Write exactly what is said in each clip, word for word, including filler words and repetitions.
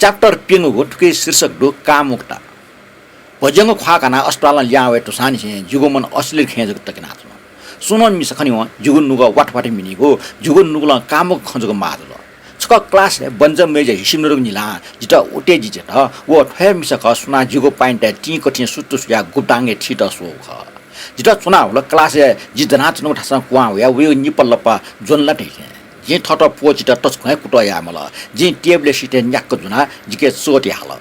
Chapter प्यंगूगु, थुकिया शीर्षक दु कामुकता। भज्याङगु ख्वाः कानाः अस्पतालं ल्याहां वये धुसांनिसें जिगु मन अश्लील खँय् जक तकिनाच्वन। सुं नं मिसा खनेवं जिगु नुगः वाथवाथे मिनीगु, जिगु नुगलं कामुक खँ जक माः जुल। छकः class-य् बन्जा मय्ज्या हिसिमनुरुक निलां जितः उत्तेजित यात। व थ्व हे मिसा खः सुनां जिगु पाइन्ताय् तिंकथिं सुत्तु सुयाः गुप्तांगय् थीत स्वःगु खः। जितः च्वनावल। Class-य् जि दनाच्वनागु थासं कुहां वयाः वयागु निपा लपा ज्वनलात हे थें। जिं थःत प्वःचित तसकं हे कुतः याये माल। जिं table-या सिथय् न्याक्क ज्वनाः जिके चोट याः हल।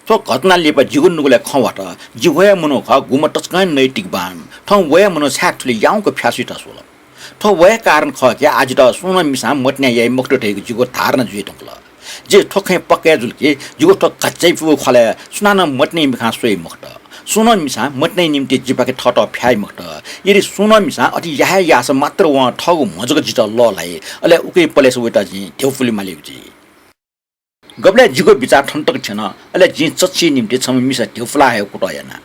थ्व घटनां लिपा जिगु नुगलय् खँ वात, जि व हे मनू खः, गुम्ह तसकं हे नैतिकवान। थौं व हे मनू छाय् थुलि याउँक फ्यासुइत स्वल? थ्व व हे कारण खः कि आः जितः सुं नं मिसां मतिना याइ मखुत धइगु जिगु धारणा जुइ धुंकल। जि थ्व खँय् पक्का हे जुल कि जिगु थ्व घच्चाइपुगु ख्वालय् सुनानं मतिना मिखां स्वइ मखुत। सुं नं मिसां मतिनाया निंतिं जिपाखे थःत फ्याइ मखुत। यदि सुं नं मिसां अथे याये हे याःसा मात्र वं थःगु म्ह जक जितः लःल्हाइ, अले उकिया पलेसा वयात जिं ध्यबा पुले मालीगु जुइ। गबलय् जिगु बिचाः थन तक थ्यन, अले जिं चच्चिया निंतिं छम्ह मिसा ध्यबा पुला हयेगु कुतः याना।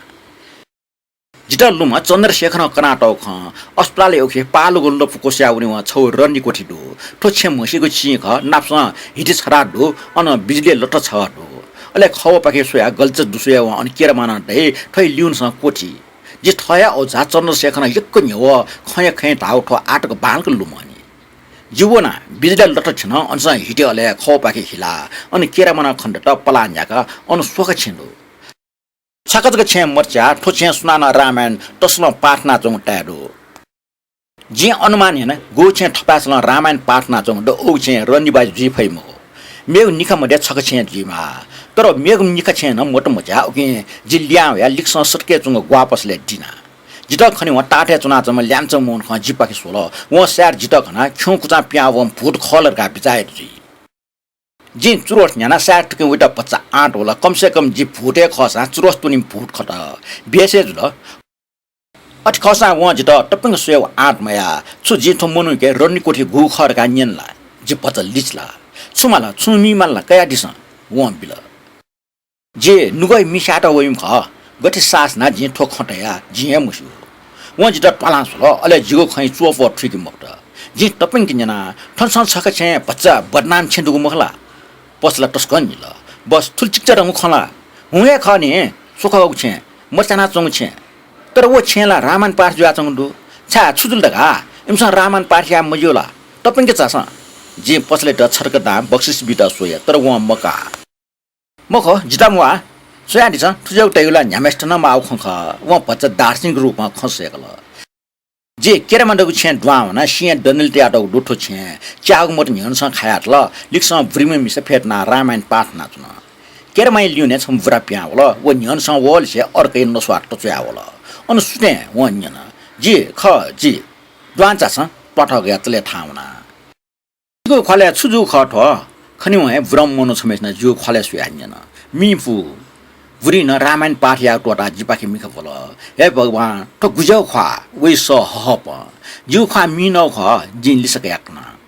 जितः लुम्ह चन्द्रशेखरं कनातःगु खँ, अस्पतालय् उखे पालुगु लँपु क्वस्वया वनेवं छगू रन्नी कोठी दु। थ्व छेँ म्हसीगु चिं खः, नापसं हिति छता दु, अन बिजुली लत छगः दु। अले खवःपाखे स्वयाः गल्चा दुस्वयावं अन केरामानं दइ, थ्व हे लिउनसं कोठी। जि थः हे अःचा चन्द्रशेखरं यक्व न्ह्यवः खँय् खँय् धाःगु थ्व आःतक बांलाक लुमंनि। जि वनाः बिजुली लत थ्यन, अनसं हिति अले खवःपाखे हिला, अन केरामानं खनेदत पलाः न्ह्याकाः अन स्वख छेँ दु। छकः जक छेँ मचाः, थ्व छेँय् सुनानं रामायण तसलं पाठ यानाच्वंगु ताये दु। जिं अनुमान याना, गुगु छेँय् थपाय्सलं रामायण पाठ यानाच्वंगु दु, उगु छेँय् रन्नीबाजी जुइ फइ मखु। मेगु निखा मध्ये छकः छेँ जुइमाः। तर मेगु निखा छेँ नं मत मचाः, उकिं जि लिहां वयाः लिक्सं सतकय् च्वंगु ग्वाः पसलय् दिना। जितः खनेवं ताःथय् च्वनाच्वंम्ह ल्याय्म्ह मनूखं जिपाखे स्वल। वं सायद जितः खनाः खिउँकुचां पिहां वःम्ह भूत खः ला धकाः बिचाः यात जुइ। जिं चुरोट न्ह्यानाः सायद थुकिं वयात भचा आँट वल। कम से कम जि भूत हे खःसां चुरोट त्वनीम्ह भूत खत। बेस हे जुल। अथे खःसां वं जितः तप्यंक स्वयेगु आँट मयाः। छु जिं थ्व मनूके रन्नी कोठी गुगु खः धकाः न्यन ला? जि भचा लिचिला। छु माल, छुं मि माल ला, कयादिसँ, वं बिल। जि नुगः मिसायेत वइम्ह खः। गथे साहस यानाः जिं थ्व खँ तया, जिं हे मस्यू। वं जितः त्वालां स्वल, अले जिगु खँय् च्वःपः थुइके मफुत। जिं तप्यंक न्यना, थन छं छकः छेँय् भचा बदनाम छेँ दुगु मखु ला? पसला तसकं निल। बस, थुलि चिकिचाधंगु खँ ला? हुँ हे खः नि, स्वखःगु छेँ, मचानाच्वंगु छेँ। तर व छेँय् ला रामायण पाठ जुयाच्वंगु दु। छाय्, छु जुल धकाः? इमिसं रामायण पाठ याये मज्यू ला? तप्यंक झासँ। जिं पसलायात छतक दां बक्सिस बीत स्वया, तर वं मकाः। मखु, जितः म्वाः। स्वयादिसँ, थुज्याःगु तयेगु ला न्ह्याम्हेसित नं माःगु खँ खः। वं भचा दार्शनिक रूपं खँ सय्कल। जि केरामा दःगु छेँय् दुहां वनाः सिँया दनले तयातःगु दु थ्व छेँ। च्याःगु मत न्ह्यःनसं खायातल। लिक्सं बुरिम्ह मिसा फ्यतुनाः रामायण पाठ यानाच्वन। केरामाया लिउने छम्ह बुरा पिहां वल। व न्ह्यःनसं वःलिसे अर्कया नस्वाः तच्वया वल। अन सुथय् वं न्यन, जि खः, जि। दुहां झासँ। प्वाथः कयाः तलय् थाहां वना। जिगु ख्वालय् छु जूगु खः थ्व? खनेवं हे बुराम्ह मनू छम्हय्सिनं जिगु ख्वालय् स्वयाः न्यन। मि पु। बुरिं नं रामायण पाठ यायेगु त्वःताः जिपाखे मिखा ब्वल। हे भगवान, थ्व गुज्याःगु ख्वाः, वइ सः हःहःपं। जिगु ख्वाः मिनःगु खः, जिं लिसः कयाः कना।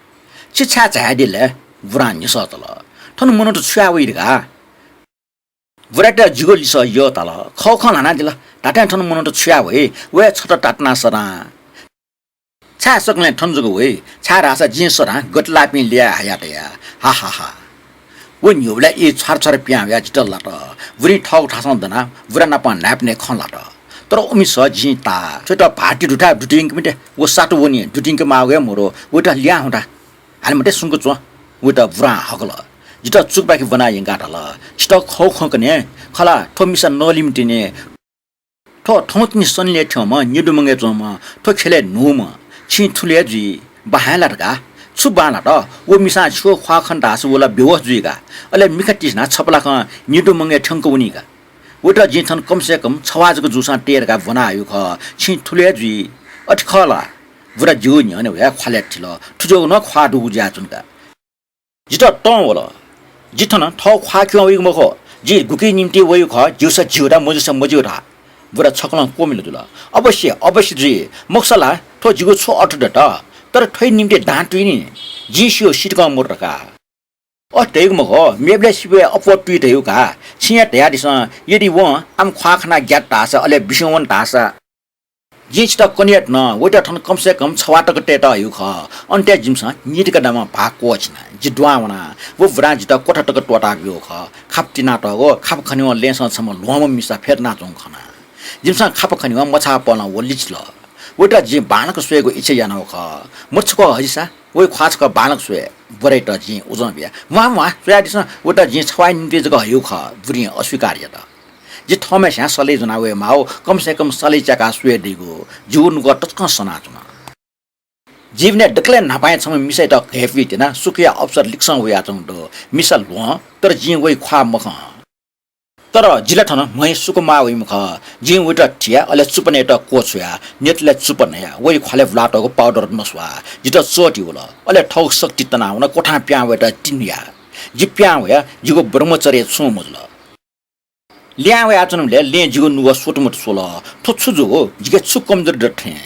छि छाय् झायादिल ले? बुरां न्ह्यसः तल। थन मनूत छु याये वइ धकाः? बुरायात जिगु लिसः यःताल। खः खँ ल्हानादिल। धात्थें थन मनूत छु याये वइ? व हे छता तातुना सदां। छाय् सकलें थन जक वइ? छाय्‌धाःसा जिं सदां गतिलाःपिं ल्याः हयातया। हा, हा, हा। व न्ह्यब्वलय् ई छ्वार छ्वार पिहां वयाः जितः लात। बुरिं थःगु थासं दनाः बुरा नाप न्हाय्‌पनय् खँ ल्हात। तर व मिसा जिं ताः। थ्वयात भाःति दुथाय् दुतिंके मते। व सातु वनी, दुतिंके माःगु हे मदु। वयात लिहां हुँ धा। हाले मते, सुंक च्वँ। वयात बुरां हकल। जितः चुकपाखे ब्वनाः यंकाः धाल, छितः खः खँ कने। खला, थ्व मिसा नलिमतिनि। थ्व थौंतिनि सनलय् थ्यंम्ह, निदुमंगय् च्वंम्ह, थ्व ख्यलय् न्हूम्ह, छिं थुलि हे जुइ, बांलाइ ला धकाः? छु बांलात? व मिसां छिगु ख्वाः खन धाःसा व ला बेहोस जुइ का। अले मिखा तिसिनाः छपलाखं निदुमंगय् थ्यंक वनी का। वयात जिं थन कम से कम छवाः जक जूसां तये धकाः ब्वना हयागु खः। छिं थुलि हे जुइ। अथे खः ला? बुरा जिगु न्ह्यःने वयाः ख्वालय् थिल। थुज्याःगु नं ख्वाः दुगु जुयाच्वन का। जितः तं वल। जि थन थःगु ख्वाः क्यं वइगु मखु। जि गुकिया निंतिं वइगु खः, ज्यूसा ज्यू धा, मजूसा मज्यू धा। बुरा छकलं क्वमिल जुल। अवश्य, अवश्य जुइ। मखुसा ला थ्व जिगु छु अर्थ दत? तर थ्वया निंतिं दां तुइनि। जिं स्यू, सितिकं मदु धकाः। अथे धइगु मखु, मेबलय् सिबय् अप्वः तुइ धइगु का। छिं हे धयादिसँ, यदि वं आम ख्वाः खनाः ग्यात धाःसा, अले बिस्युं वन धाःसा? जिं छितः कनेत नं वइत थन कम से कम छ वा तक तयेत हइगु खः। अन तय् जिमिसं नीतिका दामं भाः क्वःछिना। जि दुहां वना। व बुरां जितः क्वथा तक त्वःता ब्यूगु खः। खापा तिनातःगु, खापा खनेवं लँय्‌सं छम्ह ल्वहंम्ह मिसा फ्यतुनाच्वंगु खना। जिमिसं खापा खनेवं मछाः पहलं व लिचिल। वइत जिं बांलाक स्वयेगु इच्छा यानागु खः। मत छकः हजिसा, वइ ख्वाः छकः बांलाक स्वये। बुराइत जिं उजं बिया। म्वाः, म्वाः, स्वयादिसँ, वइत जिं छवाया निंतिं जक हइगु खः। बुरिं अस्वीकार यात। जि थःम्हस्यां सल्लाह ज्वना वये माःगु, कम से कम सल्लाह च्याकाः स्वये दइगु। जिगु नुगः तसकं सनाच्वन। जीवनय् दकलय् न्हापां हे छम्ह मिसायात घय्पुइ तिनाः सुखया अवसर लिक्सं वयाच्वंगु दु। मिसा ल्वहं, तर जिं वइ ख्वाः मखं। तर जि ला थन म्ह्वय् सुकुमाः वइम्ह खः। जिं वइत थिया, अले चुप्पा नयेत क्वछुया, न्यतलय् चुप्पा नया, वइ ख्वालय् बुलातःगु पाउडर नस्वाः। जितः चःति वल। अले थःगु शक्ति तनावन, क्वथां पिहां वयेत तिनुया। जि पिहां वया, जिगु ब्रह्मचर्य छुं मजुल। लिहां वयाच्वनाबलय् लँय् जिगु नुगः स्वतुमतु स्वल। थ्व छु जूगु? जिके छु कमजोरी दत थें?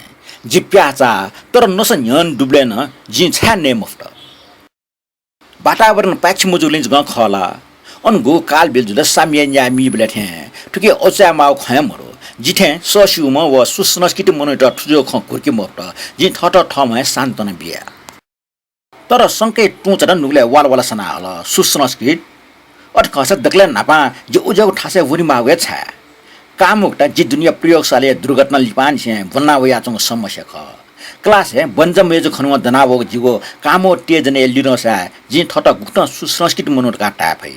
जि प्याःचाः, तर नसा न्ह्यःने दुबलय् नं जिं छाय् नये मफुत? वातावरण पाय्छि मजूगुलिं जकं खः ला? अन गुगु कालबिल जुल साम्यया न्याय मीबलय् थें। थुकी अचुया माःगु खँ हे मदु। जि थें सःस्यूम्ह व सुसंस्कृति मनूयात थुजोगु खँ घुर्के मफुत। जिं थःत थःम्हं हे सान्त्वना बिया। तर संकय् तुं च्वनाः नुगलय् वालवाल सना हल। सुसंस्कृत? अथे खःसा दकलय् न्हापां जि उज्याःगु थासय् वनेमाःगु हे छाय्? कामुकता जि दुने प्रयोगशालाया दुर्घटना लिपांनिसें ब्वना वयाच्वंगु समस्या खः। क्लासय् बन्जा मय्जु खनेवं दनावःगु जिगु कामोत्तेजनाया लिधंसाय् जिं थःत गुकथं सुसंस्कृत मनू धकाः धाये फइ?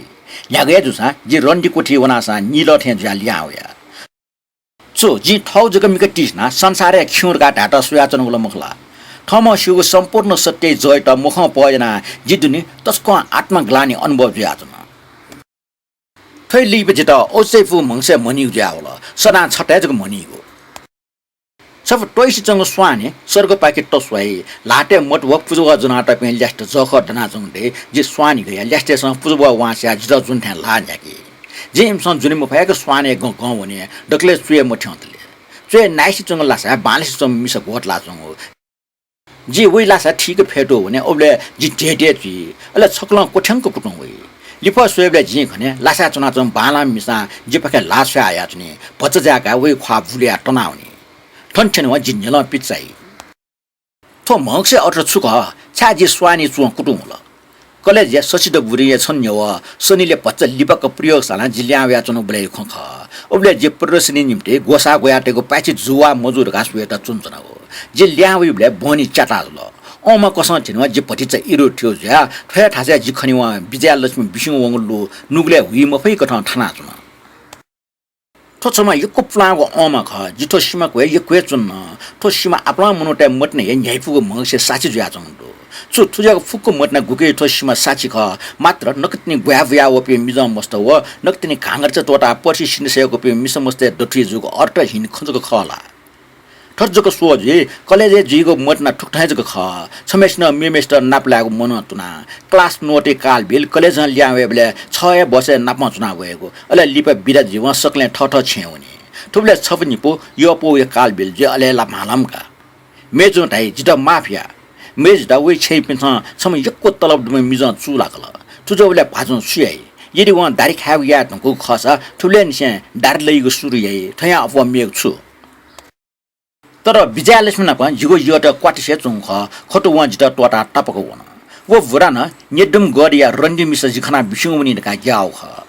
न्ह्यागु हे जूसां जि रन्डी क्वथिइ वनासां नीलः थें जुयाः लिहां वया। छु जिं थःगु जक मिखा तिसिनाः संसारया खिउँ धकाः धायेत स्वयाच्वनागु ला मखु ला? थःम्हं स्यूगु सम्पूर्ण सत्यया जःयात मखं पः यानाः जि दुने तसकं आत्मग्लानि अनुभव जुयाच्वन। थ्व लिपा जितः औचय्‌पू म्हगसय् म्हनीगु जुयावल। सदां छथाय् जक म्हनीगु। छपु त्वइसे च्वंगु स्वांने सर्गपाखे तस्वाइ। ल्हातय् मत व पुजाभः ज्वनातःपिं ल्यासेत जःखः दनाच्वंगु दइ। जि स्वांने गया। ल्यासेतय्‌सं पुजाभः वांछ्वयाः जितः ज्वन थें ल्हाः न्ह्याकी। जिं इमिसं ज्वने मफयाक स्वांनय् गं गं वने। दकलय् च्वय् मथ्यंतले। च्वय् नाइसे च्वंगु लासाय् बांलासे च्वंम्ह मिसा ग्वतलाच्वंगु। जि वइ लासाय् थीक फ्यतुः वने। उबलय् जि धेंधें चुइ। अले छकलं क्वथ्यंक कुतुं वइ। लिफः स्वयेबलय् जिं खने, लासाय् च्वनाच्वंम्ह बांलाःम्ह मिसां जिपाखे ल्हाः छ्वया हयाच्वनी। भचा जाय्‌काः वइ ख्वाः बुलुयाः तनावनी। थन थ्यनेवं जि न्ह्यलं पिचाइ। थ्व म्हगसय् अरथ छु खः? छाय् जि स्वांने च्वं कुतुं वल? कलेजया शशिधर बुरिंया छन्हु न्ह्यवः सनिलय् भचा लिपाक प्रयोगशालां जि लिहां वयाच्वनागु बलय्‌या खँ खः। उबलय् जि प्रदर्शनी निंतिं ग्वसाः ग्वयातःगु पाय्छि जू वा मजू धकाः स्वयेत च्वनाच्वनागु। जि लिहां वइबलय् बहनी च्याता जुल। अःमा क्वसं थ्यनेवं जि भतिचा इरु थ्यू जुयाः थ्व हे थासय् जि खनेवं विजयालक्ष्मी बिस्युं वंगु लु नुगलय् हुइ मफइकथं थानाच्वन। थ्व छम्ह यक्व पुलांगु अःमा खः। जि थ्व सिमा क्वय् यक्व हे च्वन। थ्व सिमा आपालं मनूतय् मतिना हे न्ह्याइपुगु म्हगसय् साक्षी जुयाच्वंगु दु। छु थुज्याःगु फुक्क मतिना गुकी थ्व सिमा साक्षी खः। मात्र नकतिनि ग्वाहालि बुया वःपिं मिजं मस्त व नकतिनि घाँगडचा त्वःताः पर्सि सिन्धु सय्‌कूपिं मिसा मस्तय् दथुइ जूगु अर्थ हीन खँ जक खः ला? थथे जक स्वः जुइ, कलेजय् जुइगु मतिना थुकथं हे जक खः। छम्हय्‌सिनं मेम्हय्‌सित नाप लायेगु मनं तुनाः class नोटय् कालबिल कलेजं लिहां वयेबलय् छगः हे बसय् नापं च्वना वयेगु, अले लिपा बिदा जुइवं सकलें थःथः छेँय् वनी। थुबलय् छपु निपु यःपौया कालबिल जुइ, अले ला म्हालंका। मय्‌जुं धाइ, "जितः माफ या। मय्‌जुयात वइ छेँय्‌पिन्सं छम्ह यक्व तलब दुम्ह मिजं चूलाकल। थुजूबलय् भाजुं छु याइ? यदि वं दाढी खायेगु याये धुंकूगु खःसा थुबलय्‌निसें दाढी लइगु सुरु याइ। थ्वयां अप्वः मेगु छु?" तर विजयालक्ष्मी नाप जिगु यःतय् क्वातिसे च्वंगु खः। खतु वं जितः त्वःताः तापाक वन। व बुरा नं न्यद्वम्ह गःधिया रन्डी मिसा जि खनाः बिस्युं वनी धकाः ग्याःगु खः।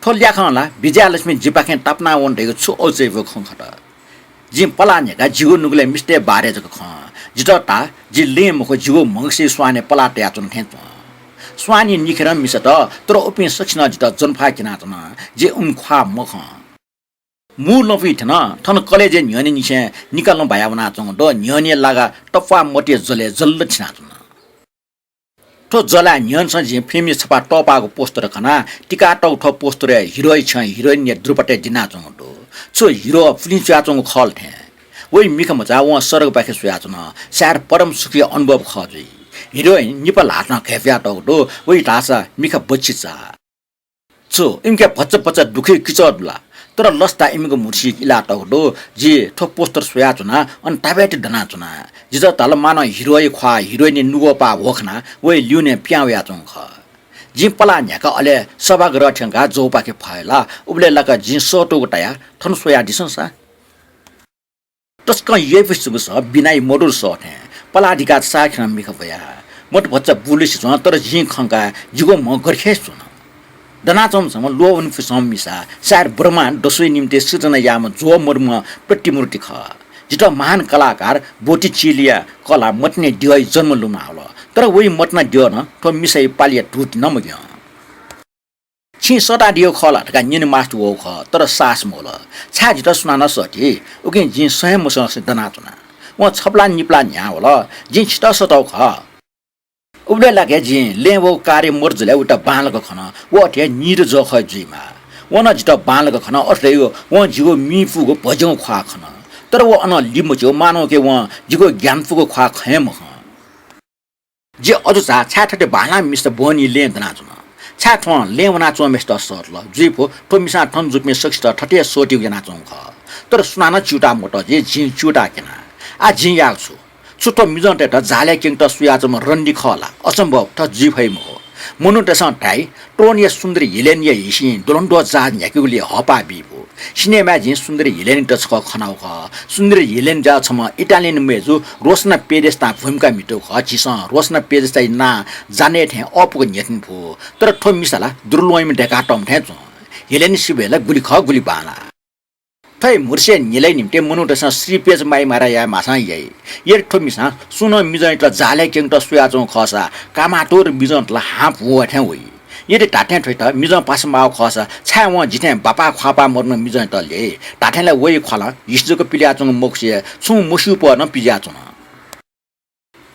थ्व ल्याखं ला विजयालक्ष्मी जिपाखें तापाना वन धइगु छु औचय्‌पू खँ खत? जिं पलाः न्ह्याकाः जिगु नुगलय् मिस्तय् बारे जक खं। जितः ताः, जि लँय् मखु, जिगु म्हगसय् स्वांनय् पलाः तयाच्वना थें च्वं। स्वांनय् निखेधं मिसा दु, तर उपिं सकसिनं जितः ज्वनफाः क्यनाच्वन। जि उमि ख्वाः मखं। मू लँपुइ थ्यन। थन कलेजय् न्ह्यःनेनिसें निकालं भाया वनाच्वंगु दु। न्ह्यःने लागा तप्वाः मतिया जलय् जल्ल थिनाच्वन। थ्व जलय् न्ह्यःनेसं जिं फिल्मया छपा तःपाःगु पोस्टर खना। तिकातःगु थ्व पोस्टरय् हिरोया छ्यं हिरोइनया द्रुपतय् दिनाच्वंगु दु। छु हिरो पुलिं च्वयाच्वंगु खः ला थें। वइ मिखा मचाः वं सर्गपाखे स्वयाच्वन। सायद परम सुखया अनुभव खः जुइ। हिरोइन निपा ल्हातं घय्पुयातःगु दु। वइ धाःसा मिखा बच्छि चाः। छु इमिके भचा भचा दुःखया किचः दु ला? तर लसताय् इमिगु म्हुतुसिक इलातःगु दु। जि थ्व पोस्टर स्वयाच्वना, अन ताबेत दनाच्वना। जितः धाल मानं हिरोया ख्वाः हिरोइनया नुगःपाः ह्वः खनाः वइ लिउने पिहां वयाच्वंगु खः। जिं पलाः न्ह्याकाः अले सभागृह थ्यंकाः जौपाखे फय्‌ला। उबलय् लाक जिं सःतूगु तयाः थन स्वयादिसँ सा। तसकं यइपुसे जूगु सः बिनाइ मदुगु सः थें पलाः दिकाः छचाःखेरं मिखा भ्वया। मत भचा बुलुसे च्वं, तर जिं खंकाः जिगु म्ह गथे च्वन। दनाच्वंम्ह छम्ह ल्वःवनीपुसे च्वंम्ह मिसा सायद ब्रह्मां दसुइ निम्तिं सिर्जना याःम्ह ज्वः मदुम्ह प्रतिमूर्ति खः। जितः महान कलाकार बोटिचेलीया कलां मतिनाया द्यःया जन्म लुमनावल, तर वइ मतिना द्यः नं थ्व मिसाया पालिया धूति नं मग्यं। छिं सःतादियागु खः ला धकाः न्यने मास्ति वःगु खः, तर साहस मवल। छाय् जितः सुनानं सःती? उकिं जिं सह हे मसंसे दनाच्वना। वं छपला निपला न्ह्याः वल, जिं छितः सःतागु खः। उबलय् लाक्क जिं लँय् वःगु कार्य मदु जुलय् वइत बांलाक खन। व अथे हे नीदँ जःखः जुइमाः। वं नं जितः बांलाक खन, अथे धइगु वं जिगु मिइ पूगु भज्याःगु ख्वाः खन। तर व अनं लिमच्यू, मानवके वं जिगु ज्ञान पूगु ख्वाः खँ हे मखं। जि अजू झा, छाय् थथे बांलाःम्ह मिस्त बहनी लँय् दनाच्वन? छाय् थ्वं लँय् वनाच्वंम्हय्सित सःतल? जुइफु, थ्व मिसां थन जूपिं सकसित थथे हे सःतेगु यानाच्वंगु खः। तर सुनानं च्यूताः मतःसे जिं च्यूताः क्यना। आः जिं याःगु छु? छु थ्व मिजंतय्त जालय् क्यंकेत स्वयाच्वंम्ह रन्डी खः ला? असम्भव, थथे जुइ फइ मखु। मनूतय्सं धाइ, ट्रोनया सुन्दरी हेलेनया हिसिं द्वलंद्वः जहाज न्ह्याकेगुलिइ हःपाः बी फु। सिनेमाय् जिं सुन्दरी हेलेनयात छकः खनागु खः। सुन्दरी हेलेन जुयाः छम्ह इटालियन मय्जु रोसना पेजेस्तां भूमिका म्हितूगु खः। झीसं रोसना पेजेस्ताया नां जाने थें अःपुक न्ह्यथने फु। तर थ्व मिसा ला दुर्लुँइम्ह दय्कातःम्ह थें च्वं। हेलेन सिबय् ला गुलि खः गुलि बांलाः। थ्व हे म्हुतुसे न्हिलाया निम्तिं मनूतय्सं श्री पेज माइ मारा याये माःसां याइ। यदि थ्व मिसां सुं नं मिजंयात जालय् क्यंकेत स्वयाच्वंगु खःसा कामातुर मिजंत ला हाँप हुँ वः थें वइ। यदि धात्थें थ्वयात मिजं पासा माःगु खःसा छाय् वं जिथें बापा ख्वाःपाः मदुम्ह मिजंयात ल्यइ? धात्थें ला वइ ख्वालं हिसि जक पिल्याच्वंगु मखुसे छुं मस्यूपः नं पिज्याच्वन।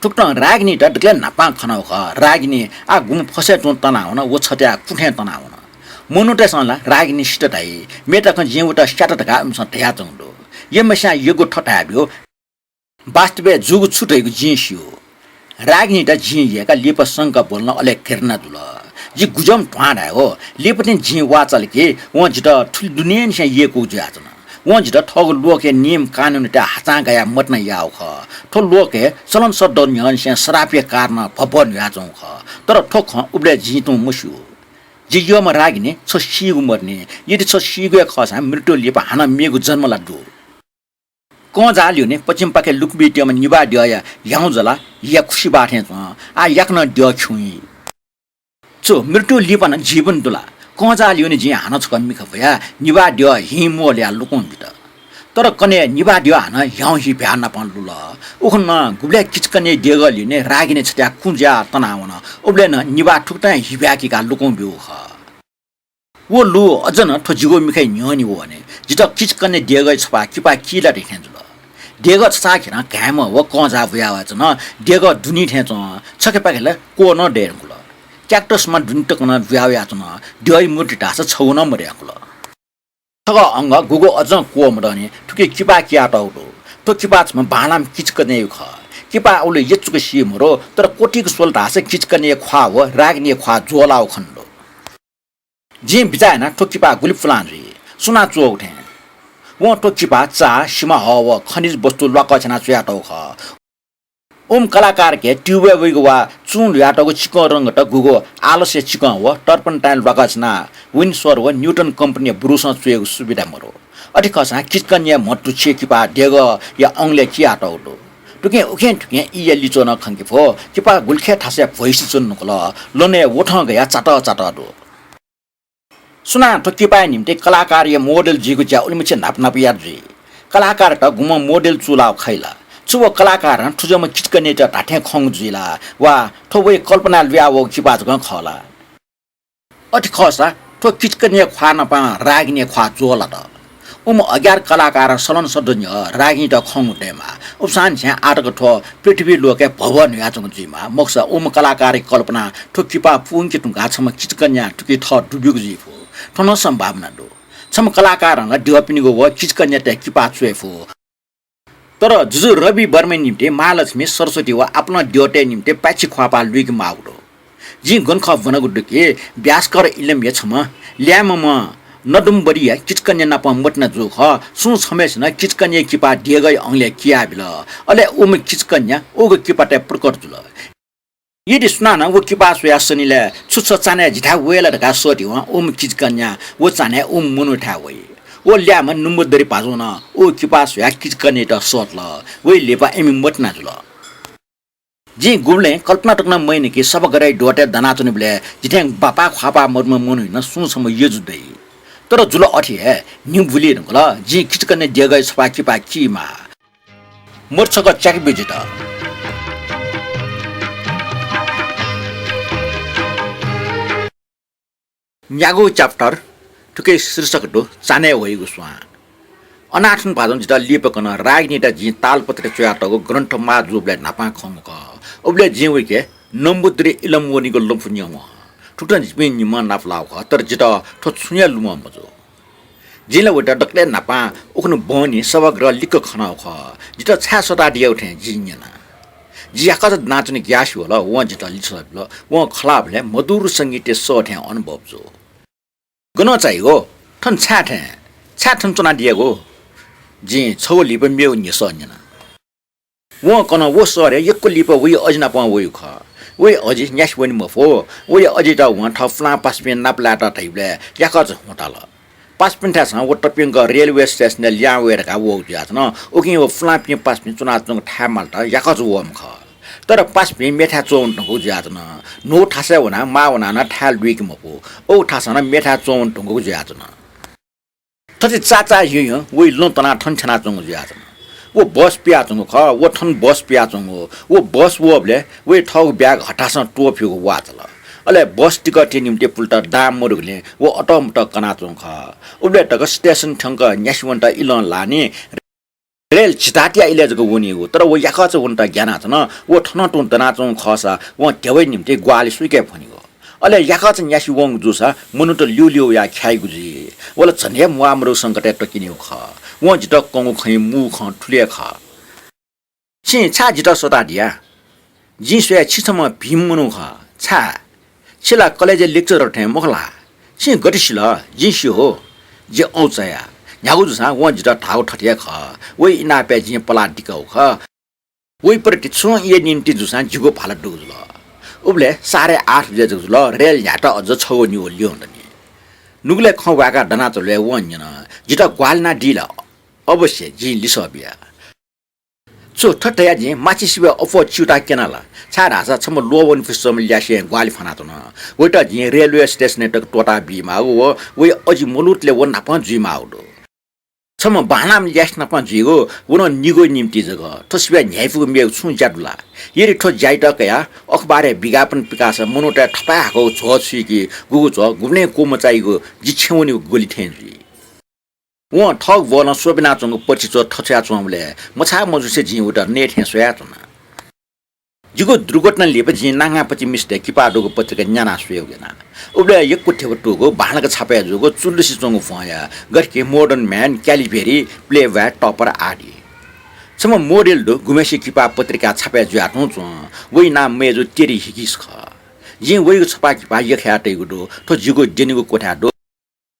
थुकथं रागिनीत दकलय् न्हापां खनागु खः। रागिनी आः गुम्ह फसय् तुं तनावन, व छत्याः कुथें तनावन। मनूतय्सं ला रागिनी सित धाइ, मेतकं जिं वइत स्यात धकाः इमिसं धयाच्वंगु दु। यम्हस्यां यःगु थथे धायेब्यु, वास्तवय् जूगु छु धइगु जिं स्यू। रागिनीत जिं यय्काः लिपा शंका ब्वल नं अले घृणा जुल। जि गुज्याःम्ह ध्वां धाये हो, लिपा तिनि जिं वाःचाल कि वं जितः थुलि दुनेंनिसें यय्कूगु जुयाच्वन। वं जितः थःगु लोकया नियम कानूनयात हाचां गायाः मतिना याःगु खः। थ्व लोकय् चलन सद्दँ न्ह्यःनिसें सरापया कारणं भभः न्हुयाच्वंगु खः। तर थ्व खँ उबलय् जिं तुं मस्यू। जि यःम्ह रागिनी, छ सीगु मदुनि। यदि छ सीगु हे खःसां मृत्युं लिपा हानं मेगु जन्म ला दु। कंजाः ल्यूने पच्चिमपाखे लुकुबीत्यंम्ह निभाः द्यःया ह्याउँज्वला या खुसिबाः थें च्वं। आः याकनं द्यः खिउँइ। छु मृत्युं लिपा नं जीवन दु ला? कंजाः ल्यूने जिं हानं छकः मिखा भ्वयाः निभाः द्यः हिं म्वःल्हुयाः लुकुं बित। तर कन्हय् निभाः द्यः हानं ह्याउँ हिभ्याः नापं लुल। उखुन्हु नं गुबलय् किचकन्हय् देगः ल्यूने रागिनी छत्याः कुँ जुयाः तनावन। उबलय् नं निभाः थुकथं हिभ्याः किकाः लुकुं ब्यूगु खः। व लु अझ नं थ्व जिगु मिखाया न्ह्यःने वःने। जितः किचकन्हय् देगःया छपाः किपाः कीलात थें जुल। देगः छचाःखेरं घाँय्म्ह व कंजाः बुया वयाच्वन। देगः दुने थें च्वं। छखेपाखे ला क्वः नं दये धुंकल। क्याक्टसम्ह दुने तक नं बुया वयाच्वन। द्यःया मूर्ति धाःसा छगू नं मदये धुंकल। छगः अंगः गुगु अझं क्वः मदनि, थुकी किपाः कियातःगु दु। थ्व किपाः छम्ह बांलाःम्ह किचकन्हय्‌यागु खः। किपाः उलि यचुक सी मरु, तर क्वतिक स्वल धाःसा किचकन्हय्‌या ख्वाः व रागिनीया ख्वाः ज्वःलाःगु खने दु। जिं बिचाः याना थ्व किपाः गुलि पुलां जुइ, सुनां च्वःगु थें। वं थ्व किपाः चाः, सिमाहः व खनिज वस्तु ल्वाकछ्यानाः च्वयातःगु खः। उम्ह कलाकारके ट्युबय् वइगु वा चुं ल्हुयातःगु चिकं रंगत गुगु आलसया चिकं व टर्पन्टाइन ल्वाकछ्यानाः विन्डसर व न्युटन कम्पनीया ब्रुसं च्वयेगु सुविधा मरु। अथे खःसां किचकन्हय्‌या म्हत्तु छेँ किपाः देगःया अंगलय् कियातःगु दु। थुकिं उखें थुखें ईया लिच्वः नं खंके फु। किपाः गुलिखय् थासय् भ्वइसे च्वने धुंकल। लनय् वथं गयाः चातः चातः दु। सुनां थ्व किपाःया निम्तिं कलाकारया मोडेल जुइगु ज्या उलिमछि न्हापा न्हापा यात जुइ। कलाकारत गुम्हं मोडेल चूलाः खइ ला? छु व कलाकारं थुज्वःम्ह किचकन्हय्‌यात धात्थें खंगु जुइ ला? वा थ्व वइ कल्पनाय् लुया वःगु किपाः जकं खः ला? अथे खःसा थ्व किचकन्हय्‌या ख्वाः नापं रागिनीया ख्वाः ज्वःलात। उम्ह अज्ञात कलाकारं सलन सद्दँ न्ह्यः रागिनीत खंगु दयेमाः। उसांनिसें आःतक थ्व पृथ्वी लोकय् भभः न्हुयाच्वंगु जुइमाः। मखुसा उम्ह कलाकारया कल्पनां थ्व किपाः पुंके धुंकाः छम्ह किचकन्हय्‌यां थुकी थः दुब्यूगु जुइ फु। थ्व नं सम्भावना दु। छम्ह कलाकारं ला द्यःपिनिगु व किचकन्हय्‌यात किपाः च्वये फु। तर जुजु रवि वर्मया निम्तिं महालक्ष्मी, सरस्वती व आपालं द्यःतय् निम्तिं पाय्छि ख्वाःपाः लुइके माःगु दु। जिं गन खः ब्वनागु दु कि ब्यासकर इलमया छम्ह ल्याय्म्हम्ह नदुम्बरिया किचकन्हय् नाप मतिना जूगु खः। सुं छम्हय्‌सिनं किचकन्हय्‌या किपाः देगःया अंगलय् कियाबिल। अले उम्ह किचकन्हय् उगु किपातय् प्रकट जुल। यदि सुनानं व किपाः स्वयाः सनिलय् छु छ चान्हय् जिथाय् वये ला धकाः सःतेवं उम्ह किचकन्हय् व चान्हय् उम्ह मनूथाय् वइ। व ल्याःम्ह नुम्बुद्दरी भाजुं नं व किपा स्वयाः किचकन्यायात सःतल। वइ लिपा इमि मतिना जुल। जिं गुबलें कल्पना तक नं मयाना कि सभागारया द्वहंतय् दनाच्वनीबलय् जिथें बापा ख्वापा मदुम्ह मनूया नं सुं छम्ह यजु दइ। तर जुल अथे हे। न्हिगू बुली धुंकल। जिं किचकन्या देगःया छपा किपा कीमाः। मत छकः च्याके ब्यु जितः। न्यागू chapter, थुकिया शीर्षक दु चान्हय् वइगु स्वां। अनाथुं भाजुं जितः लिपा कन। रागिनीत जिं तालपत्रय् च्वयातःगु ग्रन्थ माः जूबलय् न्हापां खंगु खः। उबलय् जिं वइके नम्बुद्री इलंय् वनीगु लँपु न्यं वं। थुकथं जिपिं निम्हं नापलाःगु खः, तर जितः थ्व छुं हे लुमं मजू। जिं ला वइत दकलय् न्हापां उखुन्हु बहनी सभागृह लिक्क खनागु खः। जितः छाय् सःतादियागु थें जिं न्यना। जि याकःचा दनाच्वने ग्यासे वल, वं जितः लिसः बिल। वं खलाःबलय् मधुर संगीतया सः थें अनुभव जू। गन चाइगु? थन छाय् थें? छाय् थन च्वनादियागु? जिं छगू लिपा मेगु न्ह्यसः न्यना। वं कन व शहरय् यक्व लिपा वइ अजि नाप वइगु खः। वइ अजि न्यासि वने मफु। वइ अजित वं थः पुलां पासापिं नापलायेत धइबलय् याकःचा हुँ ताल। पासापिन्थाय्‌सं व तप्यंक रेलवे स्टेसनय् लिहां वये धकाः वःगु जुयाच्वन। उकिं व पुलांपिं पासापिं च्वनाच्वंगु थाय् मालेत याकःचा वःम्ह खः। तर पासापिं मेथाय् च्वंवन धुंकूगु जुयाच्वन। न्हू थासय् वनाः माः वनाः नं थाय् लुइके मफु। अगु थासं नं मेथाय् च्वंवन धुंकूगु जुयाच्वन। थथे चाचाः ह्युँ ह्युँ वइ लँ तनाः थन थ्यनाच्वंगु जुयाच्वन। व बस पियाच्वंगु खः, व थन बस पियाच्वंगु। व बस वःबलय् वइ थःगु ब्याग हथासं त्वःफिउगु वाःचाल। अले बस टिकटया निम्ति पुलेत दां मदुगुलिं व अतःमतः कनाच्वंगु खः। उबलय् तक स्टेसन थ्यंक न्यासि वनेत इलं लाःनि। रेल झिताःतिया इलय् जक वनीगु, तर व याकःचा वनेत ग्यानाच्वन। व थनं तुं दनाच्वंगु खःसा वं ध्यबाया निम्ति ग्वाहालि सुइके फ्वनीगु। अले याकःचा न्यासि वंगु जूसा मनूत ल्यूल्यू वयाः ख्याइगु जुइ। व ला झन हे म्वाःमदुगु संकटय् तकिनीगु खः। वं जितः कंगु खँया मू खँ थुलि हे खः। छिं छाय् जितः सःतादिया? जिं स्वया छि छम्ह भिंम्ह मनू खः। छाय्? छि ला कलेजय् लेक्चरर थें मखु ला? छिं गथे सिल? जिं स्यू। जि औंचाया। न्ह्यागु जूसां वं जितः धाःगु थथे हे खः। वइ इनापय् जिं पलाः दिकागु खः। वइप्रति छुं इया निंतिं जूसां जिगु भाला दुगु जुल। उबलय् साढे आठ बजे जक जुल, रेल न्ह्यात अझ छगू निगू ल्यं दनि। नुगलय् खँ वाय्काः दनाच्वंबलय् वं न्यन, जितः ग्वाहालि यानादी ला? अवश्य, जिं लिसः बिया। छु, थथे धयाः जिं माछिसिबय् अप्वः च्यूताः क्यना ला? छाय्धाःसा छम्ह ल्वःवने फुसेच्वंम्ह ल्यासें ग्वाहालि फ्वनाच्वन। वइत जिं रेलवे स्टेसनय् तक त्वःता बीमाःगु व वइ अजि मलूतले व नाप जुइमाःगु दु। छम्ह बांलाःम्ह ल्यासे नाप जुइगु, व नं निगूया निंतिं जक। थ्व सिबय् न्ह्याइपुगु मेगु छुं ज्या दु ला? यदि थ्व ज्याइत कयाः अखबारय् विज्ञापन पिकाःसा मनूतय् थपाय् हाकःगु झ्वः छुइकी, गुगु झ्वः गुबलें क्वमचाइगु जि छेँ वनेगु गुलि थें जुइ। वं थःगु बहलं स्वबिनाच्वंगु पर्ची च्वः थछ्वयाच्वंबलय् मछाः मजुसे जिं वइत नये थें स्वयाच्वना। जिगु दुर्घटना लिपा जिं नांगांपाखे मिस्तय् किपा दुगु पत्रिका न्यानाः स्वयेगु याना। उबलय् यक्व ध्यबा तूगु, बांलाक छापय् जूगु, चुलुसे च्वंगु भ्वंया, गथे कि Modern Man, Calvary, Playboy, Topper आदि। छम्ह मोडेल दु, गुम्हेसे किपा पत्रिका छापय् जुयातुं च्वं। वइ नां मय्जु टेरी हिगिस खः। जिं वइगु छपा किपा यख्खाया तइगु दु। थ्व जिगु द्यनीगु क्वथाय् दु।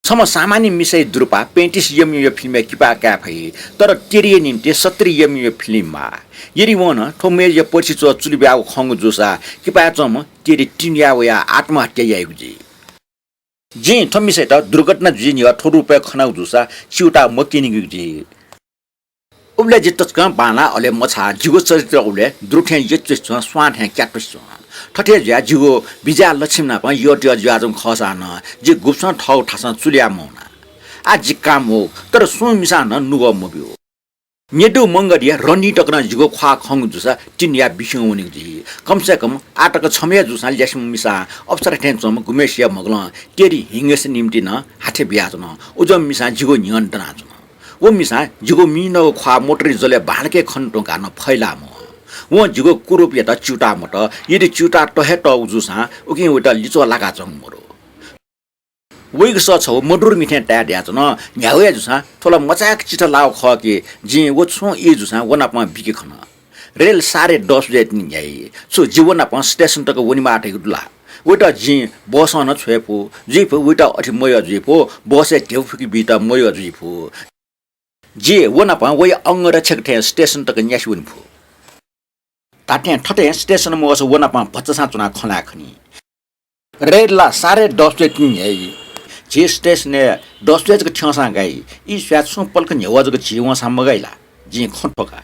छम्ह सामान्य मिसाया दुरुपा पैंतिस एमएमया फिल्मय् किपा काये फइ, तर टेरीया निंतिं सत्तरी एमएमया फिल्म माः। यदि वं नं थ्व मय्जुया पर्ची च्वः चुलि ब्यागु खंगु जूसा किपाय् च्वंम्ह टेरी तिंन्हुया वयाः आत्महत्या याइगु जुइ। जिं थ्व मिसायात दुर्घटना जुइ न्ह्यः थ्व रूपय् खनागु जूसा च्यूताः मक्यनीगु जुइ। उबलय् जि तसकं बांलाः, अले मछाः। जिगु चरित्र उबलय् दुरु थें यचुसे च्वं, स्वां थें क्यातुसे च्वं। थथे जुयाः जिगु विजया लक्ष्मी नाप यःतयः जुयाच्वंगु खःसां नं जि गुब्सं थःगु थासं चुलि याये मवना। आः जि का मवः, तर सुं मिसां नं नुगः मब्यू। न्यदु मंगःया रन्नी तक नं जिगु ख्वाः खंगु जूसा तिंन्हुया बिस्युं वनीगु जुइ। कम से कम आः तक छम्ह हे जूसां ल्यासेम्ह मिसां अप्सरा थें च्वंम्ह गुम्हेसिया म्हगलं टेरी हिगिसया निंतिं नं हाथ्या बियाच्वन। उज्याम्ह मिसां जिगु न्ह्यःने दनाच्वन। व मिसां जिगु मिनःगु ख्वाः मोटरया जलय् बांलाक खने धुंकाः नं फैलाः मवः। वं जिगु कुरूपयात च्यूताः मतः। यदि च्यूताः तः हे तःगु जूसां उकिं वइत लिच्वः लाकाच्वंगु मदु। वइगु सः छगू मधुर म्ये थें ताये दयाच्वन। न्ह्यागु हे जूसां थ्व ला मचाय्क चिट्ठा लाःगु खः कि जिं व छुं ई जूसां व नाप बिके खन। रेल साढे दस बजे तिनि न्ह्याइ। छु जि व नाप स्टेसन तक वनेमाः धइगु दु ला? वइत जिं बसं नं छ्वये फु, जुइफु वइत अथे मयः जुइफु, बसय् ध्यबा फुके बीत मयः जुइफु। जि व नाप वया अंगरक्षक थें स्टेसन तक न्यासि वने फु। धात्थें थथे स्टेसन मवःसा व नाप भचासां च्वनाः खँ ल्हाये खनी। रेल ला साढे दस बजे तिनि न्ह्याइ। झी स्टेसनय् दस बजे जक थ्यंसां गाइ, ई स्वयाः छुं पलख न्ह्यवः जक झी वंसां मगाइ ला? जिं खँ थ्वका।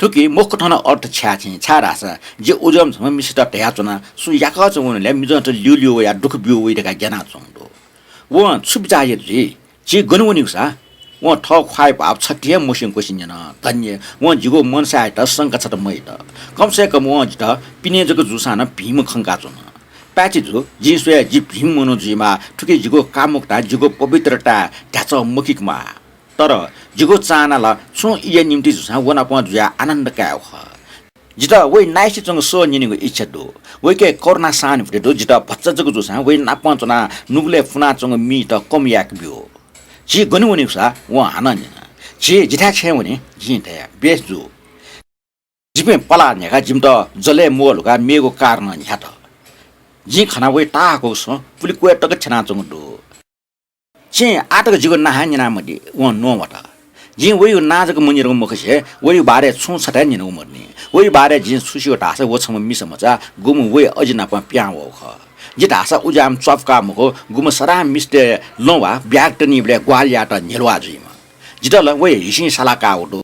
थुकी मखुथं नं अर्थ छ्याये छेँ, छाय्धाःसा जि उजं झम्ह मिसित धयाच्वना, सुं याकःचा वनेबलय् मिजंत ल्यूल्यू वयाः दुःख ब्यू वइ धकाः ग्यानाच्वंगु दु। वं छु बिचाः यात जुइ? झी गन वनीगु सा? वं थः ख्वाःया भाव छतिं हे मस्यंकुसे न्यन। धन्य, वं जिगु मनसाय्‌यात शंका छता मयात। कम से कम वं जितः पिने जक जूसां नं भिंम्ह खंकाच्वन। पाय्‌छि जु, जिं स्वये जि भिंम्ह मनू जुइमाः, थुकी जिगु कामुकताय् जिगु पवित्रताय् ध्याचः मखीकेमाः। तर जिगु चाहना ला छुं ईया निंतिं जूसां व नाप जुयाः आनन्द कायेगु खः। जितः वइ नाइसे च्वंगु सः न्यनेगु इच्छा दु। वइके करुणा सहानुभूति दु। जितः भचा जक जूसां वइ नाप च्वनाः नुगलय् पुनाच्वंगु मीत कम यायेके ब्यु। झी गन वनीगु सा? वं हानं न्यन। झी जिथाय् छेँय् वने। जिं धया, बेस जु। जिपिं पलाः न्ह्याकाः जिमित जलय् म्वःल्हुकाः मेगु कारनं न्ह्यात। जिं खना वइ ताःहाकःगु सं पुलिकुय् तक थ्यनाच्वंगु दु। छिं आः तक जिगु नां हे न्यनामदी। वं न्ववात। जिं वइगु नां जक मन्यनागु मखुसे वइगु बारे छुं छता हे न्यनागु मदुनि। वइगु बारे जिं छु स्यू धाःसा व छम्ह मिसामचा गुम्ह वइ अजि नाप पिहां वःगु खः। जि धाःसा उज्याःम्ह च्वापुका मखु, गुम्ह सदां मिस्तय् लँ वा ब्याग तनीबलय् ग्वाहालि यायेत न्ह्यलुवा जुइम्ह। जितः ला वइ हिसिं साला काःगु दु।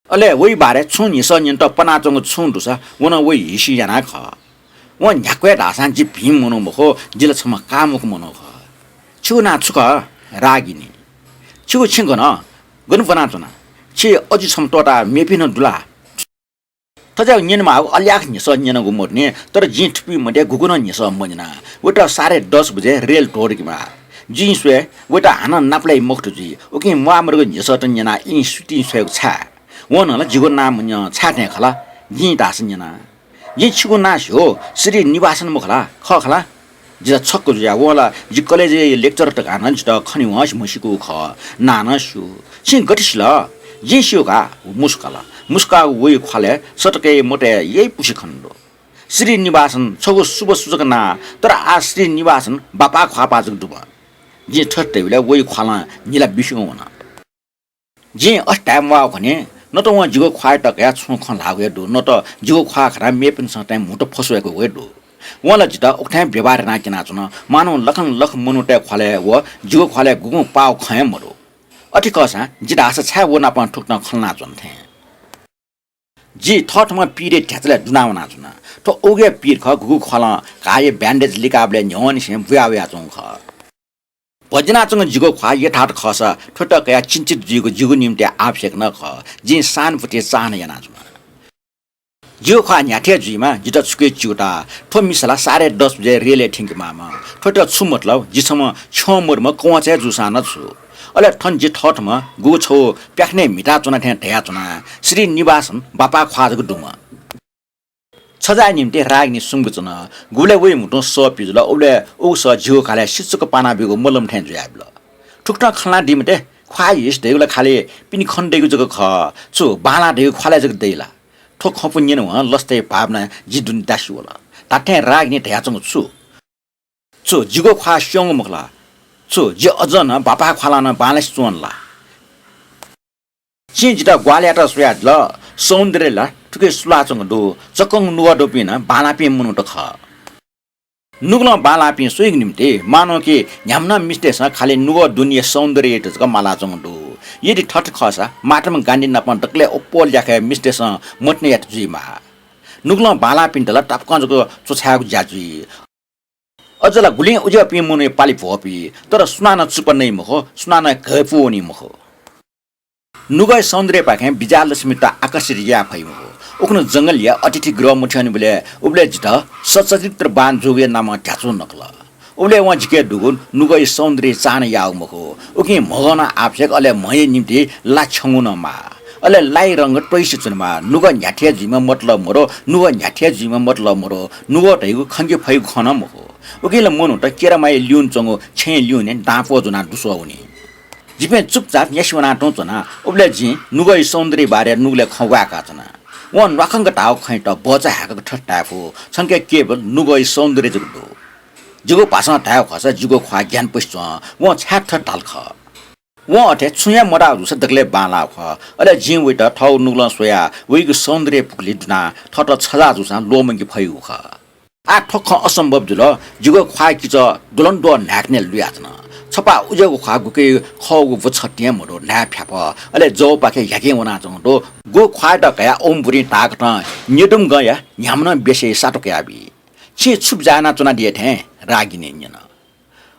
अले वइ बारे छुं न्ह्यसः न्यनेत पनाच्वंगु छुं दुसा व नं वइ हिसि याना खः। वं न्ह्याक्व हे धाःसां जि भिंम्ह मनू मखु, जि ला छम्ह कामुक मनू खः। छिगु नां छु खः? रागिनी। छिगु छेँ गन? गन ब्वनाच्वना? छि अजि छम्ह त्वःताः मेपिं नं दु ला? थज्याःगु न्यनेमाःगु अल्याख न्ह्यसः न्यनागु मदुनि, तर जिं थुपिं मध्ये गुगु नं न्ह्यसः मन्यना। वइत साढे दस बजे रेल धोधुकेमाः। जिं स्वये, वइत हानं नापलाइ मखुत जुइ। उकिं म्वाःमदुगु न्ह्यसःत न्यनाः ई सुतिं स्वयेगु छाय्? वं नं ला जिगु नां मन्यं छाय् थें खला? जिं धाःसा न्यना। जिं छिगु नां स्यू, श्रीनिवासन मखु ला? खः खला? जि ला छक्क जुया। वं ला जि कलेजय् lecturer धकाः नं जितः खनेवं म्हसीकूगु खः। नां नं स्यू। छिं गथे सिल? जिं स्यू का। व मुसुकाल। मुसुकाःगु वइ ख्वालय् सतकय् मतय् यइपुसे खने दु। श्रीनिवासन छगू शुभ सूचक नां, तर आः श्रीनिवासन बापा ख्वाःपाः जक दुम्ह। जिं थथे धयाबलय् वइ ख्वालं निला बिस्युं वन। जिं अथे धाये म्वाःगु खने, न त वं जिगु ख्वाःयात कयाः छुं खँ ल्हाःगु हे दु, न त जिगु ख्वाः खनाः मेपिन्सं थें म्हुतु फस्वय्‌कूगु हे दु। वं ला जितः उकथं व्यवहार यानाः क्यनाच्वन, मानौं लखं लख मनूतय् ख्वालय् व जिगु ख्वालय् गुगुं पाव खँ हे मदु। अथे खःसां जि धाःसा छाय् व नाप थुकथं खँ ल्हानाच्वन थें? जि थःथम्हं पीरया ध्याचलय् दुना वनाच्वना। थ्व उगु हे पीर खः, गुगु ख्वालं घाःया bandage लिकाःबलय् न्ह्यवंनिसें बुया वयाच्वंगु खः। भज्यानाच्वंगु जिगु ख्वाः यथार्थ खःसा थ्वयात कयाः चिन्तित जुइगु जिगु निंतिं आवश्यक नं खः। जिं सहानुभूतिया चाहना यानाच्वना। जिगु ख्वाः न्ह्याथे जुइमा, जितः छुकी च्यूताः। थ्व मिसा ला साढे दस बजे रेलय् थ्यंकेमाःम्ह। थ्वयात छु मतलब? जि छम्ह छ्यं मदुम्ह कवंचा हे जूसां नं छु? अले थन जि थःथम्हं गुगु छगू प्याखनय् म्हिताच्वना थें धयाच्वना, श्रीनिवासन बापा ख्वाः जक दुम्ह। छजाया निंतिं रागिनी सुम्क च्वन। गुबलय् वइ म्हुतुं सः पिजुल, उबलय् उगु सः जिगु गालय् सिचुक पाना ब्यूगु मलम थें जुयाबिल। थुकथं खँ ल्हानादी मते, ख्वाः हिस धइगु ला खालि पिने खने दइगु जक खः। छु बांलाः धइगु ख्वालय् जक दइ ला? थ्व खँपु न्यनावं लसताया भावनां जि दुने दासि वल। धात्थें रागिनी धयाच्वंगु छु? छु जिगु ख्वाः स्यंगु मखु ला? छु जि अझ नं बापा ख्वालं नं बांलासे च्वने ला? छिं जितः ग्वाहालि यायेत स्वयादिल, सौन्दर्य ला थुकी सुलाच्वंगु दु। चक्कं नुगः दुपिं नं बांलाःपिं मनूत खः। नुगलं बांलाःपिं स्वइगु निंतिं मानौं कि न्ह्याम्ह नं मिस्तय्‌सं खालि नुगः दुनिया सौन्दर्ययात जक मालाच्वंगु दु। यदि थथे खःसा महात्मा गान्धी नाप दकलय् अप्वः ल्याखय् मिस्तय्‌सं मतिना यात जुइमाः। नुगलं बांलाःपिन्त ला तापाकं जक च्वछायेगु ज्या जुइ। अझ ला गुलिं उज्याःपिं मनूया पालि भ्वःपी, तर सुनानं चुप्पा नइ मखु, सुनानं घय्‌पु वनी मखु। नुगःया सौन्दर्यपाखें विजयालक्ष्मीत आकर्षित याये फइ मखु। उखुन्हु जंगलया अतिथि गृह मथ्यंनिबलय् उबलय् जितः सच्चरित्र बान जूगुया नामं ध्याचु नकल। उबलय् वं जिके दुगु नुगःया सौन्दर्य चाहना याःगु मखु। उकिं म्हगः नं आवश्यक, अले म्हया निंतिं ला छ्यंगु नं माः। अले लाया रंग त्वइसे च्वनेमाः। नुगः न्ह्याथे जुइमा मतलब मदु, नुगः न्ह्याथे जुइमा मतलब मदु। नुगः धइगु खंके फइगु खँ नं मखु। उकिं ला मनूत केरामाया ल्यूने च्वंगु छेँया ल्यूने दांप्वः ज्वनाः दुस्वः वनी। जिपिं चुपचाप न्यासि वनाः तुं च्वना। उबलय् जिं नुगःया सौन्दर्य बारे नुगलय् खँ वाय्‌काच्वना। वं न्वाखंक धाःगु खँयात बचा हाय्‌काः थथे धाये फु, छंके केवल नुगःया सौन्दर्य जक दु। जिगु भाषां धायेगु खःसा जिगु ख्वाः ग्यानापुसे च्वं। वं छाय् थथे धाल खः? वं अथे छुं हे मधाःगु जूसा दकलय् बांलाःगु खः। अले जिं वइत थःगु नुगलं स्वयाः वइगु सौन्दर्य पुखुली दुनाः थःत छजा जूसां ल्वःमंके फइगु खः। आः थ्व खँ असम्भव जुल। जिगु ख्वाःया किचः द्वलंद्वः न्हाय्‌कनय् लुयाच्वन। छपा उज्याःगु ख्वाः गुकी खःगु बचय् तिं मदु, न्हाय् फ्यापः, अले जवपाखे ह्याकें वनाच्वंगु दु। गु ख्वाःयात कयाः ओमपुरिं ताःकथं न्यदुम्गंया न्ह्याम्हं बेसय् सातु कयाबी। छिं छु बिचाः यानाच्वनादिया थें? रागिनी न्यन।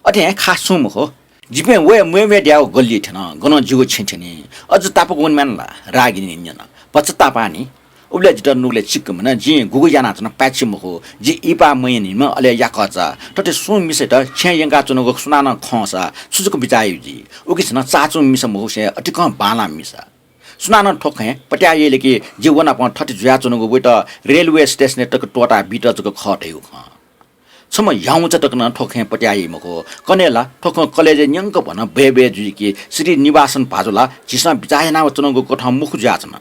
अथे हे खास छुं मखु। जिपिं वये म्वयेम्वये धयागु गल्लिइ थ्यन, गनं जिगु छेँ थ्यनी। अझ तापाक वने म्वाये ला? रागिनी न्यन। भचा तापानि। उबलय् जितः नुगलय् चिक्क मन, जिं गुगु यानाच्वना पाय्छि मखु। जि इहिपाः मयनीम्ह, अले याकःचा। थथे सुं मिसायात छेँय् यंकाच्वनागु सुनानं खंसा छु जक बिचाः याइ जि? उकिं नं चाःचुं मिसा मखुसें अतिकं बांलाः मिसा। सुनानं थ्व खँय् पत्याः याइ ला कि जि व नाप थथे जुयाच्वनागु वइत रेलवे स्टेसनय् तक त्वःता बीत जक खः धइगु खँ। छम्ह ह्याउँचा तक नं थ्व खँय् पत्याः याइ मखु। कन्हय् ला थ्व खँ कलेजय् न्यंकभनं बय्बय् जुइ कि श्रीनिवासन भाजु ला झीसं बिचाः यानाच्वनागु कथं मखु जुयाच्वन।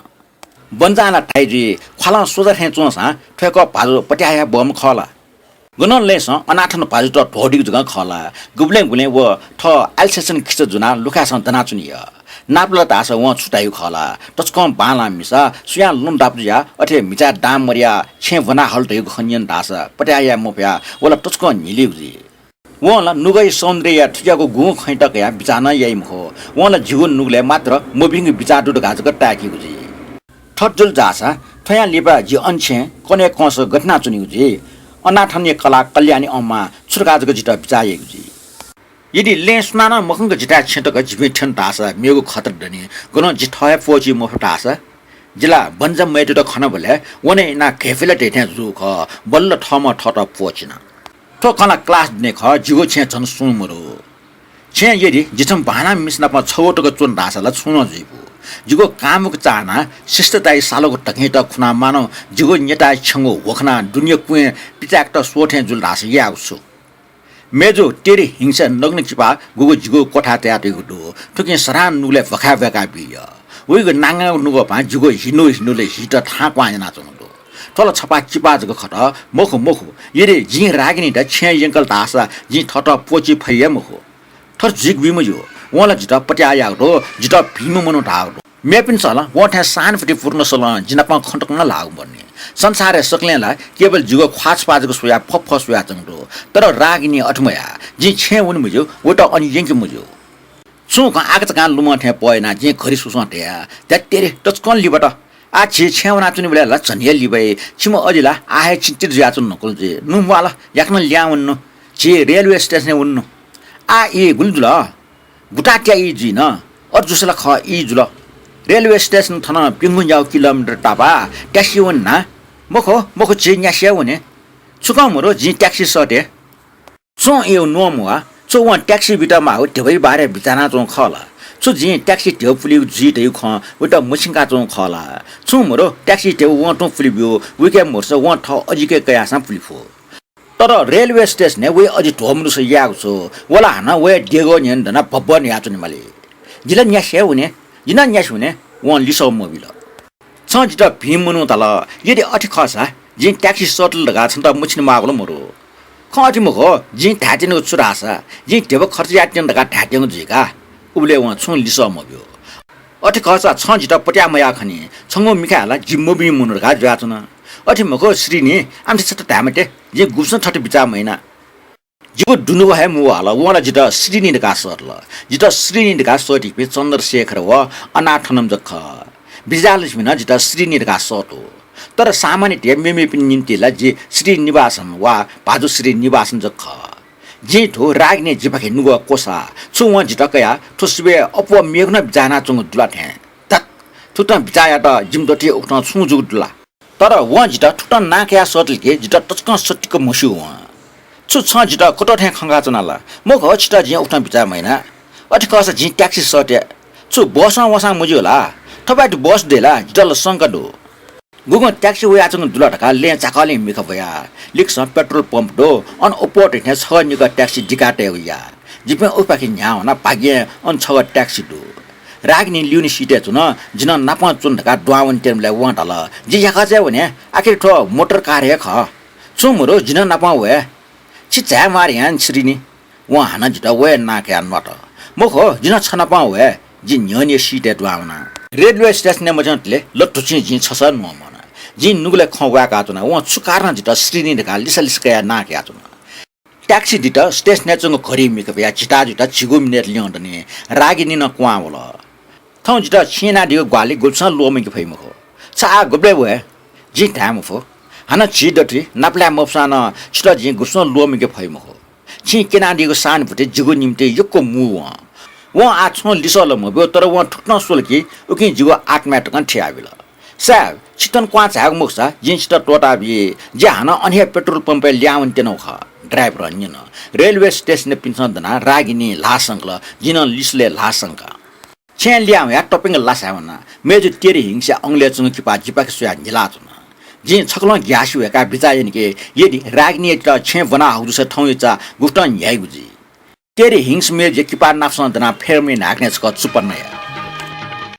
बन्जां ला धाइ जुइ, ख्वालं सोझा थें च्वंसां थ्वय्कः भाजु पत्याः याये बहःम्ह खः ला? गनं लँय्सं अनाथन भाजुयात ध्वदीगु जक खः ला? गुबलें गुबलें व थः आलस्यसं खिचा ज्वनाः लुखाय्सं दनाच्वनी यः। नापलात धाःसा वं छु धाइगु खः ला? तसकं बांलाः मिसा, सुयां लुँ दापु जुयाः अथे म्हिचाय् दां मदयाः छेँय् ब्वना हल धइगु खँ न्यन धाःसा पत्याः याये मफयाः व ला तसकं न्हिलीगु जुइ। वं ला नुगःया सौन्दर्यया थुकियागु गुगुं खँयात कयाः बिचाः नं याइ मखु। वं ला जिगु नुगलय् मात्र मभिंगु बिचाः दु धकाः जक ताय्केगु जुइ। थथे जुल धाःसा थ्वयां लिपा जि अन छेँय् कन्हय् कंस गथे यानाच्वनीगु जुइ? अनाथनया कलाः कल्याणी अम्मां छु धकाः जक जितः बिचाः याइगु जुइ? यदि लँय् सुनानं मखंक जिथाय् छेँ तक जिपिं थ्यन धाःसा मेगु खतरा दनि। गनं जि थः हे प्वःची मफु धाःसा? जि ला बन्जा मय्तुत खनाबलय् वने इनाः घय्पुला धइथें जूगु खः, बल्ल थःम्हं थःत प्वःचिना। थ्व खँ ला क्लास दुने खः, जिगु छेँय् झन सुं मदु। छेँय् यदि जि छम्ह बांलाः मिसा नाप छगू तक च्वन धाःसा ला छुं नं जुइफु। जिगु कामुक चाःनाः शिष्टताया सालगु धकिंत खुनाः मानव जिगु न्यताय् छ्यंगु ह्वखनाः दुने कुँय् पिचाय्केत स्वः थें जुल धाःसा यायेगु छु? मेजु तेरी हिंसा नग्न चिपा गुगु जिगु क्वथाय् तयातयागु दु। थुकिं सदां नुगलय् भखाय् ब्वय्का बी यः। वइगु नांगागु नुगःपां जिगु हिन्हु हिन्हुलय् हीत थां क्वहां यानाच्वंगु दु। थ्व ला छपा चिपा जक खत, मखु मखु। यदि जिं रागिनीत छेँय् यंकल धाःसा जिं थःत प्वःची फइ हे मखु। थथे जुइक बी मज्यू। वं ला जितः पत्याः याःगु दु, जितः भिंम्ह मनू धाःगु दु। मेपिन्सं ला वं थें सहानुभूतिपूर्ण सलं जि नाप खँ तक नं ल्हाःगु मदुनि। संसारय् सकलें ला केवल जिगु ख्वाः छपा जक स्वयाः फःफः स्वयाच्वंगु दु। तर रागिनी अथे मयाः। जिं छेँय् वने मज्यू, वइत अन यंके मज्यू। छुं खँ आकाझाकां लुमं थें पः यानाः जिं घरि सुसं धया, ध्यात्तेरी, तसकं लिबात। आः झी छेँय् वनाच्वनीबलय् ला झन हे लिबाइ। छिम्ह अजि ला आः हे चिन्तित जुयाच्वन धुंकल जुइ। नु म्वाल, याकनं लिहां वनेनु। झी रेलवे स्टेसनय् वनेनु। आः ई गुलि जुल? गुता त्या ई जुइन? अथे जूसा ला खः ई जुल। रेलवे स्टेसन थनं प्यंगू न्यागू किलोमिटर तापाः ट्याक्सी वने ना? मखु, मखु, झी न्यासि हे वने। छुकं मरु, जिं ट्याक्सी सःते। छुं ई न्वं म्वाः, छु वं ट्याक्सी बीत माःगु ध्यबाया बारे बिचाः यानाच्वंगु खः ला? छु जिं ट्याक्सी ध्यबा पुलीगु जुइ धइगु खँ वइत मछिंकाच्वंगु खः ला? छुं मरु, ट्याक्सी ध्यबा वं तुं पुलिब्यू, वइके मरुसा वं थः अजिके कयाःसां पुले फु। तर रेलवे स्टेसनय् वइ अजि ध्वं मदुसा यायेगु छु? व ला हानं वया देगः न्ह्यःने दनाः भब्बः न्ह्याच्वनेमाली। जि ला न्यासि हे वने, जि नं न्यासि वने, वं लिसः मबिल। छं जितः भिं मनू धाल, यदि अथे खःसा जिं ट्याक्सी सःतल धकाः छन्त मछिने माःगु ला मदु। खँ अथे मखु, जिं धायेत्यनागु छु धाःसा, जिं ध्यबा खर्च यायेत्यना धकाः धायेत्यंगु जुइ का। उबलय् वं छुं लिसः मब्यू। अथे खःसा छं जितः पत्याः मयाः खनी, छंगु मिखाय् ला जि मभिं मनू धकाः जुयाच्वन। अथे मखु श्रीनी, आमथे छता धाये मते, जिं गुबलें छं थथे बिचाः मयाना। जिगु दुनुगः हे मवाल, वं ला जितः श्रीनी धकाः सःतल। जितः श्रीनी धकाः सःतीपिं चन्द्रशेखर व अनाथनं जक खः। विजयालक्ष्मीं नं जितः श्रीनी धकाः सःतू। तर सामान्यतया मेमेपिनि निंतिं ला जि श्रीनिवासन वा भाजु श्रीनिवासन जक खः। जिं थ्व रागिनी जिपाखे नुगः क्वसा, छु वं जितः कयाः थ्व सिबय् अप्वः मेगु नं बिचाः यानाच्वंगु दु ला थें? धत्, थुकथं बिचाः यायेत जिमित थथे उकथं छुं जूगु दु ला? तर वं जितः थुकथं नां कयाः सःतल कि जितः तसकं सत्तिक म्हस्यू वं। छु छं जितः कतः थें खंकाच्वना ला? मखु, छितः जिं उकथं बिचाः मयाना। अथे खःसा जिं ट्याक्सी सःते। छु बसं वंसां मज्यू ला? थपाय् बस दु ला? जितः ला संका दु। गुगुं ट्याक्सी वयाच्वंगु दु ला धकाः लँय् चाकःलिं मिखा ब्वया। लिक्कसं पेट्रोल पम्प दु, अन अप्वः धइथें छगः निकः ट्याक्सी दिका तयेगु या। जिपिं उपाखे न्ह्याः वनाः भाग्यं अन छगः ट्याक्सी दु। रागिनी लिउने सिटय् च्वन, जि नं नापं च्वने धकाः दुहां वनेत्यनाबलय् वं धाल, जि याकःचाय् वने, आखिर थ्व मोटर कार हे खः। छुं मरु, जि नं नापं वये। छि झाये म्वाः रे यां श्रीनी। वं हानं जितः वये नां कयाः न्वात। मखु, जि नं छ नापं वये। जि न्ह्यःने सिटय् दुहां वना। रेलवे स्टेसनय् मच्वंतले लथुचिं जिं छसः न्वं म्वाना। जिं नुगलय् खँ वाय्काच्वना, वं छु कारणं जितः श्रीनी धकाः लिसा लिसा कयाः नां कयाच्वन। ट्याक्सी दित, स्टेसनय् च्वंगु घडी मिखा वया झिता जुता झिगू मिनेट ल्यं दनि। रागिनी नं क्वहां वल। थौं जितः छिं यानादीगु ग्वाहालि गुब्सं ल्वःमंके फइ मखु। छ आः गुबलय् वये? जिं धाये मफु। हानं झी दथुइ नापलाये मफुसां नं छितः जिं गुब्सं ल्वःमंके फइ मखु। छिं क्यनादीगु सहानुभूति जिगु निंतिं यक्व मू वं। वं आः छुं लिसः ला मब्यू, तर वं थुकथं स्वल कि उकिं जिगु आत्माय् तकं थियाबिल। सायब, छि थन क्वहां झायेगु मखुसा जिं छितः त्वःताबी। जि हानं अन हे पेट्रोल पम्पय् लिहां वनेत्यनागु खः। ड्राइभरं न्यन। रेलवे स्टेसनय् पिन्सं दनाः रागिनी ल्हाः संकल, जि नं लिसलय् ल्हाः संका। छेँय् लिहां वयाः तप्यंक लासाय् वना। मय्जु तेरी हिंसया अंगलय् च्वंगु किपा जिपाखे स्वयाः न्हिलाच्वन। जिं छकलं ग्यास वय्काः बिचाः याना कि यदि रागिनीयात छेँय् ब्वना हःगु जूसा थौंया चा गुकथं न्ह्याइगु जुइ। तेरी हिंस मय्जुया किपा नापसं दनाः फेरमि न्हाय्कनय् छकः चुप्पा नया।